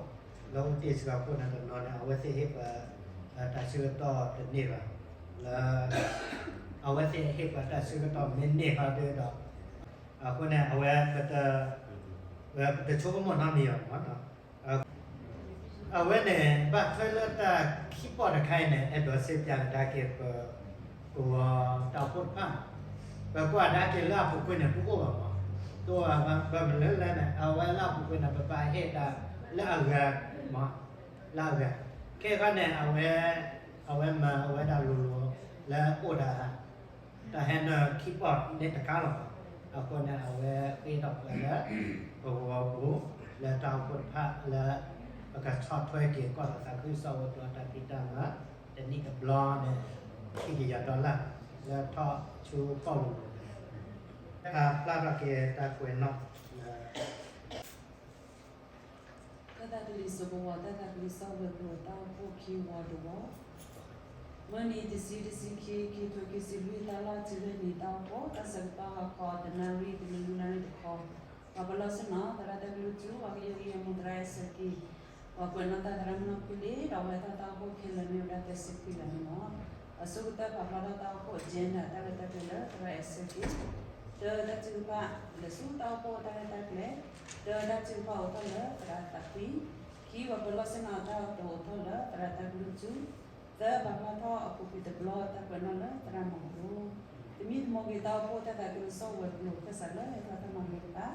လၢအိၣ်တ့ၢ်စှၤခိၣ်န့ၣ်တနီၤန့ၣ် အဝဲသ့ၣ်ဟ့ၣ်ပှၤ တၢ်ဆၢကတီၢ်တန့ၢ်ဘၣ်, လၢ အဝဲသ့ၣ်ဟ့ၣ်ပှၤတၢ်ဆၢကတီၢ်မ့ၢ်န့ၢ်ဟီဒုဒီး အဃိန့ၣ် အဝဲ ပတဆိကမိၣ်နီတမံၤအီၤမး. အဝဲန့ၣ် ဘၣ်ထွဲလၢတၢ်ခံပီၣ်တခါအံၤန့ၣ် အဲၣ်ဒိးစံးပျၢ်ကဒါက့ၤပ ပဝဲတၢ်အိၣ်ဖှိၣ်တဖၣ်, ပကွၢ်ကဒါက့ၤလၢအပူၤကွံာ်န့ၣ် ပအိၣ်ဘၣ်မး, တအိၣ်ဘၣ်ဘၣ်မနုၤလဲၣ်န့ၣ် အဝဲလၢအပူၤကွံာ်န့ၣ် ပဘၣ်ဟ့ၣ်ဒၣ်လၢအဂၤမး, လၢအဂၤ, ခဲခါန့ၣ် အဝဲ အဝဲမၤအဝဲဒၣ်လိၤလိၤ လၢအိၣ်ဒၣ် တၢ်ဟဲနုာ်ခံပီၣ်န့ၣ်တခါလီၤ. အဃိန့ၣ် အဝဲဃ့ထီၣ်ပှၤလၢ ပဂီၤပူၤ လၢတၢ်အိၣ်ဖှိၣ်တဖၣ်လၢ ပကဆီၣ်ထွဲက့ၤကီၢ်ဒီးသးခုကစီၣ်ဝဲၤကျိၤတၢ်ဖံးတၢ်မၤ တနံၣ်တဘျီန့ၣ် ခံကယၤဒီလၢ် လၢထီၣ်ဆူကီၢ်ပူၤန့ၣ် ဖျါထီၣ်က့ၤတၢ်ကွဲးနီၣ်လၢ တၢ်သးတလံၤစိကဝီၤ တၢ်သးခုကစီၣ်ဝဲၤကျိၤတၢ်အိၣ်ဖှိၣ်ခံဝီတဝီ, မုၢ်နံၤတဆံတဆံခံ ခံထိခံဆံလွံၢ် တၢ်လီၢ်ထံဝဲနံၤတၢ်အိၣ်ဖှိၣ် တၢ်ဆၢကတီၢ်ဟါခီ တနၣ်ရံၣ် တုၤလၢလွံၢ်နၣ်ရံၣ်တခီ, ပှၤပလီၢ်ဆ့ၣ်နီၤ သရၣ်တၢ်ကလုၢ်ထူ ပှၤကယဲၢ်ကယဲၢ်မူ သရၣ်အဲၣ်ဆၢက့ၤ, ပှၤကွဲးနီၣ်တၢ်သရၣ်မုၣ်နီၢ်ဖုလ့ ဒီးပှၤဟဲထီၣ်တၢ်အိၣ်ဖှိၣ်ခဲလၢာ်မ့ၢ်ဝဲဒၣ်သၢဆံခွံဂၤန့ၣ်လီၤ. အဆိကတၢၢ်ပာ်ဖျါထီၣ်တၢ်အိၣ်ဖှိၣ် agenda တၢ်ရဲၣ်တၢ်ကျဲၤလၢသရၣ်အဲၣ်ဆၢက့ၤ, တၢ တၢ်ထုကဖၣ် လဲၤဆူတၢ်အိၣ်ဖှိၣ်တၢ်ရဲၣ်တၢ်ကျဲၤ, တၢ တၢ်ထုကဖၣ်အိးထီၣ်လၢသရၣ်သးကွံ, ခံ ပှၤပလီၢ်ဆ့ၣ်နီၤတၢ်အိးထီၣ်လၢသရၣ်တၢ်ကလုၢ်ထူ, သၢ ပာ်ဖျါထီၣ်အပူၤကွံာ်တဘျီတၢ်ကွဲးနီၣ်လၢသရၣ်မၤလိ, သမံသမိးက့ၤတၢ်အိၣ်ဖှိၣ်တၢ်သးခုကစီၣ်ဝဲၤကျိၤခၢၣ်စးလၢဟဲထီၣ်တၢ်မၤလိတဖၣ်,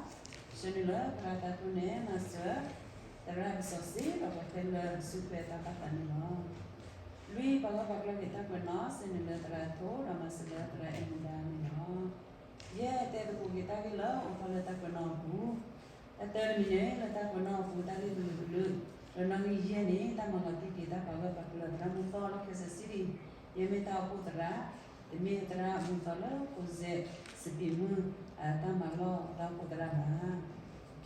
ဆှၢနုာ်လၢသရၣ်တၢ်ကလုၢ်န့ၣ် မၤစၢၤ သရၣ်ကစီၣ်စ့ဒီးပှၤဖဲလၢစုထွဲတၢ်ဘၣ်သးန့ၣ်လီၤ. လွံၢ် ပှၤဂၢၢ်ပှၤကျၢ်က့ၤတၢ်ကွဲးနီၣ် ဆှၢနုာ်လၢသရၣ်ထိ ဒီးမၤစၢၤလၢသရၣ်အဲၣ်မူဒါန့ၣ်လီၤ. ယဲၢ် တဲသကိးက့ၤတၢ်ဂ့ၢ်လၢအိးထီၣ်လၢတၢ်ကွဲးနီၣ်အပူၤ, တၢ်တၢတမံၤန့ၣ် လၢတၢ်ကွဲးနီၣ်အပူၤ တၢ်ဂ့ၢ်ကလုာ်ကလုာ်, ဒီးနီၣ်ဂံၢ်ယဲၢ်န့ၣ် တၢ်မၤလီၤတံၢ်က့ၤတၢ်ပာ်ဂၢၢ်ပာ်ကျၢၤသရၣ်မုၣ်သီလၢခဲစၢၣ်စံၣ်ဒံး, ယဲမ့ၢ်တၢ်အိၣ်ဖှိၣ်သရၣ်, တမ့ၢ်သရၣ်မုၣ်သီလၢဖိစဲးစပံးမုၢ် တၢ်မၤလီၢ်တၢ်အိၣ်ဖှိၣ်သရၣ်ဘၣ်.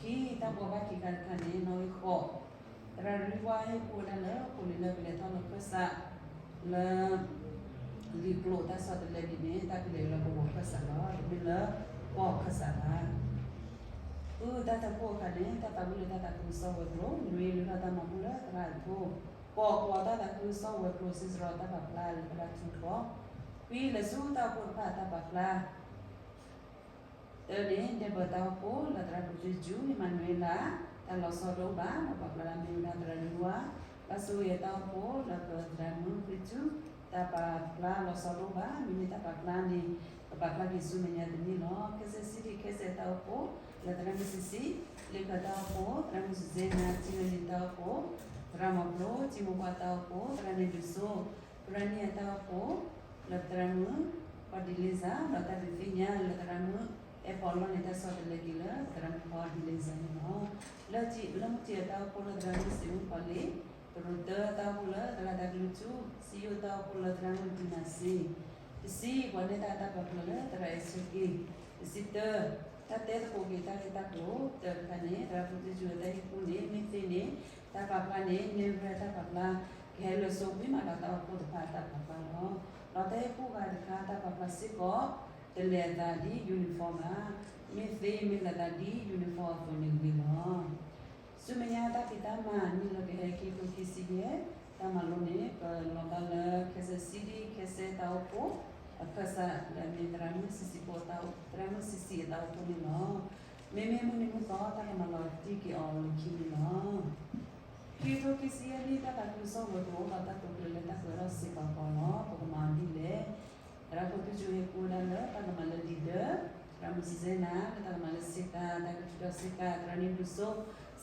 ခံ တၢ်ဘှီဘၣ်ခံခါတခါန့ၣ် နီၣ်ဂံၢ်ဃိး, သရၣ်လွံၢ်ဝါဟ့ၣ်ကူၣ်ဝဲဒၣ်လၢ ပူၤလံၤလၢကလဲၤထီၣ်လၢခၢၣ်စး လၢ လံာ်ကျိာ်တၢ်ဆီတလဲဒ်န့ၣ် တၢ်ကလဲၤလၢပဂီၤခၢၣ်စးလီၤ. တမ့ၢ်လၢကီၢ်ခၢၣ်စးဘၣ်. ဃု တၢ်ထၢဖှိၣ်အခါန့ၣ် တၢ်သးဝံၣ်လၢတၢ်သးခုကစီၣ်ဝဲၤကျိၤ, နွံ လုၢ်ထီၣ်တၢ်မၤဘူၣ်လၢသရၣ်အထိ, ဃိး ကွီးတၢ်သးခုကစီၣ်ဝဲၤကျိၤ စ့စရီတၢ်ပာ်ဖျါလၢသရၣ်ထူဃီ, ခွံ လဲၤဆူတၢ်အိၣ်ဖှိၣ်တဖၣ်တၢ်ပာ်ဖျါ တၢ်န့ၣ် ဒဲးဘးတၢ်အိၣ်ဖှိၣ်လၢသရၣ်ဖိသ့ၣ်ယူၢ် အံၣ်မၤနူၤအ့လး တၢ်လီၤဆီတအိၣ်ဘၣ် ဒီးပာ်ဖျါလၢမ့ၢ်ဝဲဒၣ်သရၣ်လွံၢ်ဝါ, ဘၣ်ဆိၣ်ဂ့ၤအတၢ်အိၣ်ဖှိၣ်လၢပသရၣ်မုၣ်ဃ့ထူ, တၢ်ပာ်ဖျါလီၤဆီတအိၣ်ဘၣ်, မ့မ့ၢ်တၢ်ပာ်ဖျါန့ၣ် ကပာ်ဖျါက့ၤဆူမဲာ်ညါတန့ၢ်လီၤ. ခဲစၢၣ်စံၣ်ဒံးခဲစဲးတၢ်အိၣ်ဖှိၣ် လၢသရၣ်မုၣ်ဆံးဆံး, လ့ခၢၣ်တၢ်အိၣ်ဖှိၣ် သရၣ်မုၣ်စူစဲနၤ, ထံဝဲလံၤတၢ်အိၣ်ဖှိၣ် သရၣ်မီၤဖျိ, ထံမိၢ်ပှၢ်တၢ်အိၣ်ဖှိၣ် သရၣ်န့ၣ်ဒုးစိ ကရၢနံၣ်အတၢ်အိၣ်ဖှိၣ် လၢပသရၣ်မုၣ် ဖီဒံလ့စၢ် ဒီးတၢ်ဒုးသ့ၣ်ညါလၢသရၣ်မုၣ် အဲၣ်ပီလီၢ်န့ၣ် တၢ်ဆီတလဲက့ၤလၢသရၣ်မုၣ်ဖီဒံလ့စၢ်န့ၣ်လီၤ. လၢ လၢမုၢ်ထံးအတၢ်အိၣ်ဖှိၣ်လၢသရၣ်မုၣ်စံးမုၣ်ဖီလ့ၣ်, တရူးတၢ်အိၣ်ဖှိၣ်လၢသရၣ်တၢ်ကလုၢ်ထူ, စံယိၣ်တၢ်အိၣ်ဖှိၣ်လၢသရၣ်မုၣ်ဒံနၤစ့, တဆံ ပှၤနဲၣ်တၢ်တၢ်ပာ်ဖျါလၢသရၣ်အဲၣ်ဆၢက့ၤ, တဆံတၢ တၢ်တဲသကိးက့ၤတၢ်ဂ့ၢ်တၢ်ကျိၤ တၢတခါန့ၣ် သရၣ်ဖိသ့ၣ်ယူၢ်အတၢ်ဟ့ၣ်ကူၣ်န့ၣ် မ့ၢ်သ့န့ၣ် တၢ်ပာ်ဖျါန့ၣ် နဲၣ်ရွဲၣ်တၢ်ပာ်ဖျါ ကဟဲလၢာ်ဆိကွံာ်မးဒီးတၢ်အိၣ်ဖှိၣ်တဖၣ်အတၢ်ပာ်ဖျါလီၤ. ဒီးတၢ်ဟ့ၣ်ကူၣ်ဂၤတခါ တၢ်ပာ်ဖျါစ့ၢ်ကီး တလဲၤအသးဒ် uniform ဘၣ်. မ့ၢ်သ့မ့ၢ်လဲၤသးဒ် uniform အသိးန့ၣ်ဂ့ၤလီၤ. ဆူမဲာ်ညါတၢ်ဖံးတၢ်မၤနံၣ်လၢကဟဲ ခံကထိခံဆံယဲၢ် တၢ်မၤလိန့ၣ် ပလီၤဘၣ်လၢ ခဲစၢၣ်စံၣ်ဒံၣ်ခဲစဲးတၢ်အိၣ်ဖှိၣ် အခၢၣ်စးလၢအမ့ၢ်သရၣ်မုၣ်ဆံးဆံးဖိ သရၣ်မုၣ်ဆံးဆံးအတၢ်အိၣ်ဖှိၣ်န့ၣ်လီၤ. မ့မ့ၢ်မုၢ်နံၤမုၢ်သီ တၢ်ကမၤလီၤတံၢ်က့ၤအီၤလၢခံန့ၣ်လီၤ. ခံကထိခံဆံယဲၢ်နံၣ် တၢ်သးခုကစီၣ်ဝဲၤကျိၤ အိၣ်ဒီးတၢ်တိာ်ကျဲၤလၢတၢ်ပၢၤထီၣ်စ့ၢ်ကီးလီၤ. ပကမၤအီၤဒ်လဲၣ်. သရၣ်ဖိသ့ၣ်ယူၢ်ဟ့ၣ်ကူၣ်ဝဲဒၣ်လၢတၢ်ကမၤလၢ leader, သရၣ်မုၣ်စူစဲနၤ လၢတၢ်ကမၤလၢဆ့ကၤ, တၢ်ကထုးထီၣ်ဆ့ကၤ, သရၣ်န့ၣ်ဒုးစိ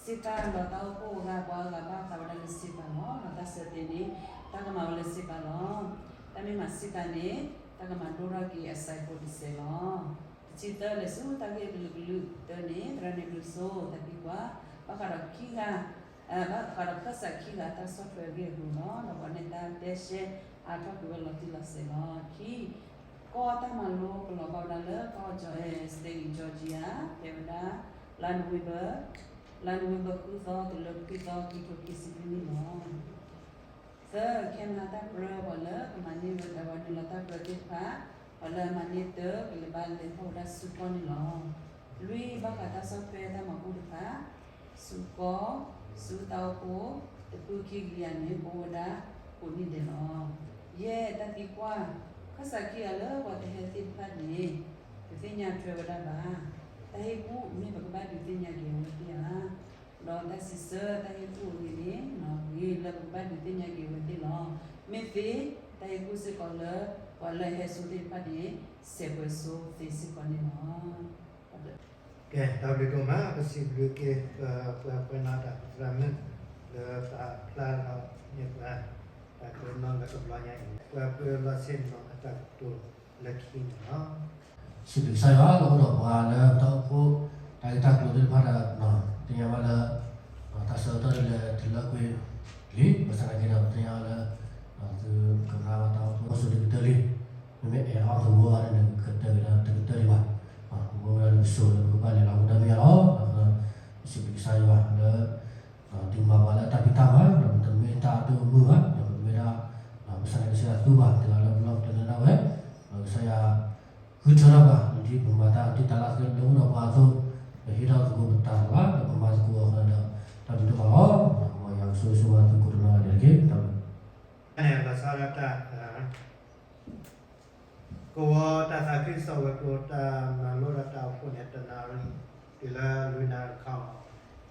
ဆ့ကၤ ဒီးတၢ်အိၣ်ဖှိၣ်အဂၤပှၤအဂၤဘၣ်ဃးဝဲဒၣ်လၢဆ့ကၤလီၤ. ဒီးတၢ်ဆၢတဲာ်န့ၣ် တၢ်ကမၤဝဲလၢဆ့ကၤလီၤ. တၢ်မ့ၢ်မၤဆ့ကၤန့ၣ် တၢ်ကမၤဒိၣ်ထီၣ်က့ၤအ cycle တစဲးလီၤ. တဆံသၢ လဲၤဆူတၢ်ဂ့ၢ်အကလုာ်ကလုာ်, တၢန့ၣ် သရၣ်န့ၣ်ဒုးစိ တၢ်သံကွၢ် ဘၣ်ဃးဒီးခံဂၤ ဘၣ်ဃးဒီးခၢၣ်စးခံဂၤတၢ်ဆီၣ်ထွဲအဂ့ၢ်အကျိၤလီၤ. ဒီးပှၤနဲၣ်တၢ်တဲရှဲအါထီၣ်ကွံာ်ဝဲလီၤတံၢ်လီၤဆဲးလီၤ. ခံ ကီၢ်တၢ်မၤလိကလီၤဘၣ်ဝဲဒၣ်လၢကီၢ် state in Georgia ဖဲဝဲဒၣ် လါနိၣ်ဝ့ဘၢၣ်, လါနိၣ်ဝ့ဘၢၣ်ဃုသီတုၤလၢခွံသီ ခံကထိခံဆံလွံၢ်နံၣ်လီၤ. သၢ ခဲမဟါတၢ်ပြၢ ပှၤလၢကမၤန့ၢ်ဝဲဒၣ်ပှၤနုာ်လီၤတၢ်ပြၢသ့ၣ်တဖၣ် ပှၤလၢအမၤန့ၢ်တၢ်ကလဲၤဘၣ်လဲၤထီၣ်ဝဲဒၣ်ဆူကီၢ်န့ၣ်လီၤ. လွံၢ် ဘၣ်ဃးတၢ်ဆီၣ်ထွဲတၢ်မၤဘူၣ်တဖၣ် ဆူကီၢ် ဆူတၢ်အိၣ်ဖှိၣ် တဖုခံကယၤန့ၣ် ကအိၣ်ဝဲဒၣ်ကိးနံၣ်ဒဲးလီၤ. ယဲၢ် တၢ်သံကွၢ် ဘၣ်ဆၣ်ခံဂၤလၢပှၤတဟဲသ့ၣ်တဖၣ်န့ၣ် တသ့ၣ်ညါထွဲဝဲဒၣ်ဘၣ်. တၢ်ဟ့ၣ်ကူၣ်မ့ၢ်ပကဘၣ်ဒုးသ့ၣ်ညါက့ၤအဝဲသ့ၣ်ဧါ. ဒီးတၢ်စံးဆၢတၢ်ဟ့ၣ်ကူၣ်အဂ့ၢ်န့ၣ် ဂ့ၤလၢပကဘၣ်ဒုးသ့ၣ်ညါက့ၤအဝဲသ့ၣ်လီၤ. မ့ၢ်သ့ တၢ်ဟ့ၣ်ကူၣ်စ့ၢ်ကီးလၢ ပှၤလၢအဟဲစိသ့ၣ်တဖၣ်န့ၣ် ဆဲးပှဲၤစိသ့စ့ၢ်ကီးန့ၣ်လီၤ. ကဲ တၢ်ဘျုးဒိၣ်မး ပစံးဘျုးက့ၤ ပှၤပှဲၤနီၣ်တၢ်ပသရၣ်မုၣ် လၢပာ်ဖျါထီၣ်န့ၢ်ပှၤ တၢ်ကနီၤလၢကဘျီညါအံၤ ပှၤပှဲၤလီၤဆ့ၣ်နီၤအတၢ်ကတိၤလၢခံန့ၣ်လီၤ. စံးဘျုးကစၢ်ယွၤလၢအိၣ်ဒီးပှၤလၢပတၢ်အိၣ်ဖှိၣ် တၢ်ဂ့ၢ်တၢ်ကျိၤသ့ၣ်တဖၣ်ဒီး သ့ၣ်ညါဘၣ်လၢ တၢ်ဆၢကတီၢ်ဒ်လဲၣ်တလၢကွံာ်လံ ဘၣ်ဆၣ်သနာ်က့ဒီး ပသ့ၣ်ညါလၢ သုကရၢဘၣ်တၢ်အိၣ်ဖှိၣ်အိၣ်ဆိးတကတၢၢ်လံ မ့မ့ၢ်အဲၣ်အီၣ်သဝီဂၤန့ၣ် ကတၢၢ်က့ၤဒီးတကတၢၢ်လံဘၣ်. ပဝဲဒၣ်လၢပစိၤလၢပကဘၣ်လဲၤလီၤအိၣ်ဒီးမ့ၢ်ယါလီၤ. ဒီးပစံးဘျုးကစၢ်ယွၤလၢ သုမၤပှၤလၢတၢ်ဖံးတၢ်မၤ ဒီးပတမ့ၢ်တၢ်အဒိၣ်အမုၢ်ဘၣ် ဒီးပမ့ၢ်ဒၣ် ဘၣ်ဆၣ်သနာ်က့ ကစၢ်ယွၤသူဘၣ် တဂၤလၢပလီၢ်ပကျဲလၢဒၣ်ဝဲ ဒီးကစၢ်ယွၤ ဃုထၢထီၣ်ပှၤ ဒ်ပမၤတၢ်ဒ်တၢ်လၢသ့လၢအိၣ်ဒီးပှၤအသိး ပဟ့ၣ်ထီၣ်သကိးပတၢ်လၢၤဘၣ် ဒီးပမၤသကိးအီၤဃီဒီး တၢ်ဘျုးဒိၣ်မးလီၤ. မ်ယွၤကဆိၣ်ဂ့ၤဆိၣ်ဝါသုကိးနီၢ်ဂၤဒဲးတက့ၢ်. တၢ်ဘျုး န့ၣ် လီၤဆီဒၣ်တၢ် ကဝီၤတၢ်သးခုကစီၣ်ဝဲၤကျိၤ တၢ်မၤလိဒီးတၢ်အိၣ်ဖှိၣ်န့ၣ် တနၣ်ရံၣ် တုၤလၢလွံၢ်နၣ်ရံၣ်ခီ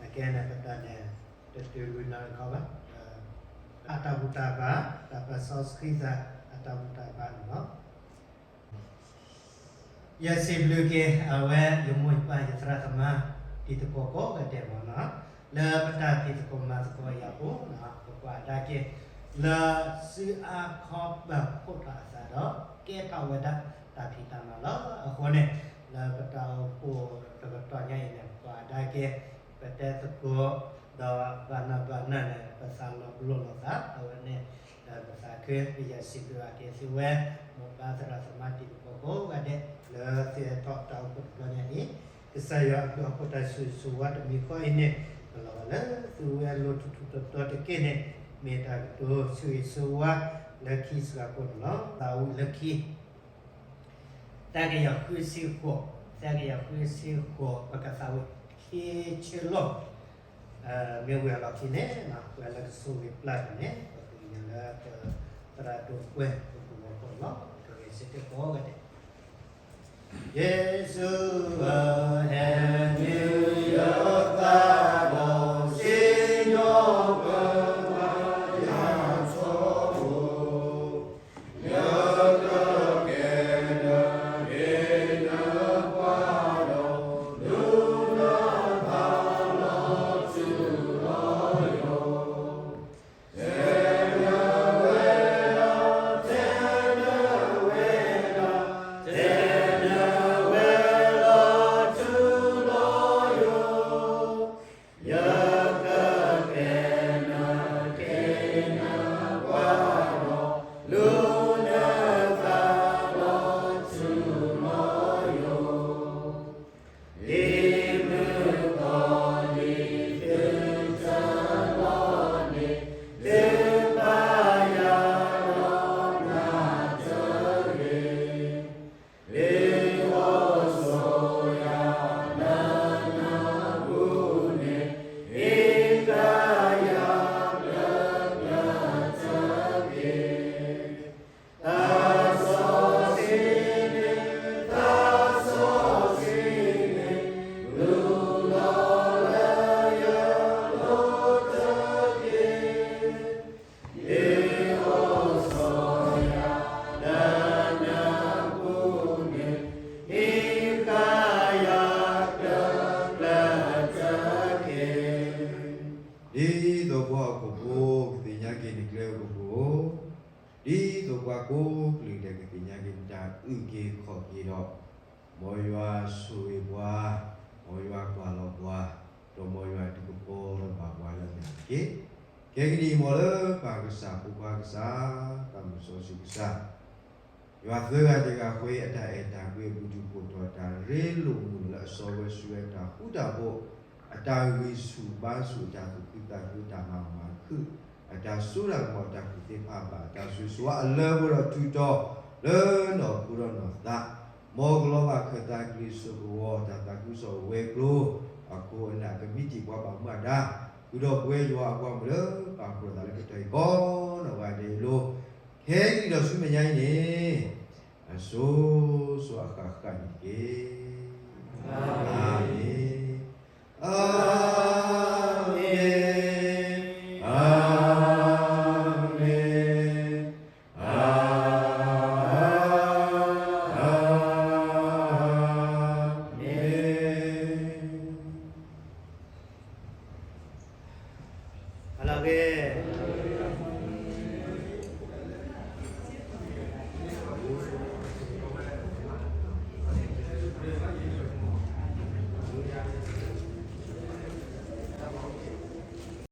အကဲန့ၣ် ပတၢ်န့ၣ် တတုၤလွံၢ်နၣ်ရံၣ်ခီဘၣ် အတၢ်ဘူၣ်တၢ်ဘါ တၢ်ပၢၢ်စီဆှံသး အတၢ်ဘူၣ်တၢ်ဘါန့ၣ်လီၤ. ယစံးဘျုးက့ၤ အဝဲယမိၢ်ယပၢ်ယသရၣ်သမါ တံၤသကိးကိးဂၤဒဲးမ့ၢ်နီၤ လၢပတၢ်ဖံးသကိးမၤသကိးအယၤပူၤ ပကွၢ်အဒါက့ၤ လၢစုအါခီပၢၢ်ဖှိၣ်ထီၣ်အသးဒီး ကဲထီၣ်ဝဲဒၣ်တၢ်ဖံးတၢ်မၤလီၤ. အဃိန့ၣ် လၢပတၢ်အိၣ်ဖှိၣ်တကတီၢ်ညါအံၤန့ၣ် ပကွၢ်အဒါက့ၤ ပတဲသကိး ဒီးဘၣ်နၢ်ဘၣ်နၢ်န့ၣ် ပသးလီၤပလိာ်လိာ်သး အဝဲန့ၣ် ဒီးပသးခု ပယီၤစံးဘျုးအက့ၤသုဝဲ မိၢ်ပၢ်သရၣ်သမါတံၤသကိးကိးဂၤဒဲး လၢသုဟဲထီၣ်တၢ်အိၣ်ဖှိၣ်တဘျီညါအံၤ ကစၢ်ယွၤအဘျုးအဖှိၣ်တၢ်ဆိၣ်ဂ့ၤဆိၣ်ဝါတမံၤဃီအံၤန့ၣ် ကလီၤဘၣ်လၢသုဝဲလိၤထူထူတီတီတက့ၢ်န့ၣ် မ့ၢ်တၢ်ကတိၤဆိၣ်ဂ့ၤဆိၣ်ဝါလၢခံစှၤကိာ်န့ၣ်လီၤ. သးဝံၣ်လၢခံ သၢကယၤဃုဆံဃိး, သၢကယၤဃုဆံဃိး ပကသးဝံၣ်ခံဆၢလီၤ. မ့ၢ်ဝံၤအလီၢ်ခံန့ၣ် ပှၤလၢကဆိၣ်ဂ့ၤပျၢ်တၢ်န့ၣ် ပဃ့ကညးလၢပသရၣ်ဒိၣ်ကွဲၢ် ပကဝီၤဖိလီၤ. ပကဂဲၤဆၢထၢၣ်ကိးဂၤဒဲး ယ့ၣ်ၡူးဧၢ, ဟဲနုာ်ယသးဒီး စံၣ်ညီၣ်ပှၤယၤဆိၣ် ယကကဲနၤ ကဲနၤပှၤဒီး ဒုးနသးလီၤထူလီၤယိာ် ထဲနဝဲလီၤ ထဲနဝဲလီၤ ထဲနဝဲလီၤထူလီၤယိာ် ယကကဲနၤ ကဲနၤပှၤဒီး ဒုးနသးလီၤထူလီၤယိာ် ဒ်မုၣ်ကီၤလံၤသုတၢ်လီၢ်န့ၣ် သုဘၣ်ယၤဒီးနၤတဂ့ၤ ဒ်အိၣ်ဆိးယၤလၢနၢ်ပူၤန့ၣ် ဟ့ၣ်ကယၤကျၢၤကျၢၤတက့ၢ် သးစီဆှံန့ၣ် သးစီဆှံန့ၣ် လူလီၤလၢယလိၤတက့ၢ် ဒ်အိၣ်ဆိးယၤလၢနၢ်ပူၤန့ၣ် ဟ့ၣ်ကယၤကျၢၤကျၢၤတက့ၢ် ဒ်သိးပှၤဟီၣ်ခိၣ်ဖိ ကသ့ၣ်ညါက့ၤနကျဲအိၣ်ကပူၤ, ဒ်သိးပှၤကိးကလုာ်ဒဲးကသ့ၣ်ညါက့ၤနတၢ်အုၣ်က့ၤခီၣ်က့ၤဒီး, မ်ယွၤဆိၣ်ဂ့ၤပှၤ, မ်ယွၤကွၢ်လီၤပှၤ, ဒီးမ်ယွၤဒုးကပီၤလီၤဘၣ်ပှၤလၢအမဲာ်တက့ၢ်. ခဲကနံၣ်အံၤ မ်လၢပၢ်ကစၢ် ဖိခွါကစၢ်, သးစီဆှံကစၢ် ယွၤသၢဂၤတဂၤဃ့ အတၢ်အဲၣ်တၢ်ကွံ အဘျုးအဖှိၣ်ဒီးတၢ်ရ့လိာ်မုာ်လၢအစီဝဲဆူဝဲ တၢ်ဃူတၢ်ဖိး, အတၢ်ဂံၢ်ဆူၣ်ဘါဆူၣ် အတၢ်သူၣ်ခုသးခု အတၢ်မၤမၤခုၣ်, အတၢ်စိတၢ်ကမီၤ အတၢ်ကူၣ်သ့ဖးဘၣ် အတၢ်ဆိၣ်ဂ့ၤဆိၣ်ဝါအလၢပှဲၤဒီးထုးထီၣ် လၢနီၢ်ခိဒီးနီၢ်သး, မ်ကလီၤဘၣ်ခၢၣ်သးကလံၤစိးကဝီၤ တၢ်သးခုကစီၣ်ဝဲၤကျိၤ အခိၣ်အနၢ်ကမံးတံာ်ပှၤဘၣ်မူဘၣ်ဒါ, ဃုာ်ဒီးပဝဲယွၤအပှၤမုၣ်လၢပာ်ဖှိၣ်သးလၢကတၢၢ်အံၤကိးနီၢ်ဂၤဒဲးအံၤလီၤ. ခဲကနံၣ်ဒီးဆူမဲာ်ညါအံၤန့ၣ် အစိၤစိၤအဃၣ်ဃၣ်န့ၣ်တက့ၢ်. အၤမ့ၣ်, အၤမ့ၣ်, အၤမ့ၣ်, အၤမ့ၣ်. အလၤက့ၤ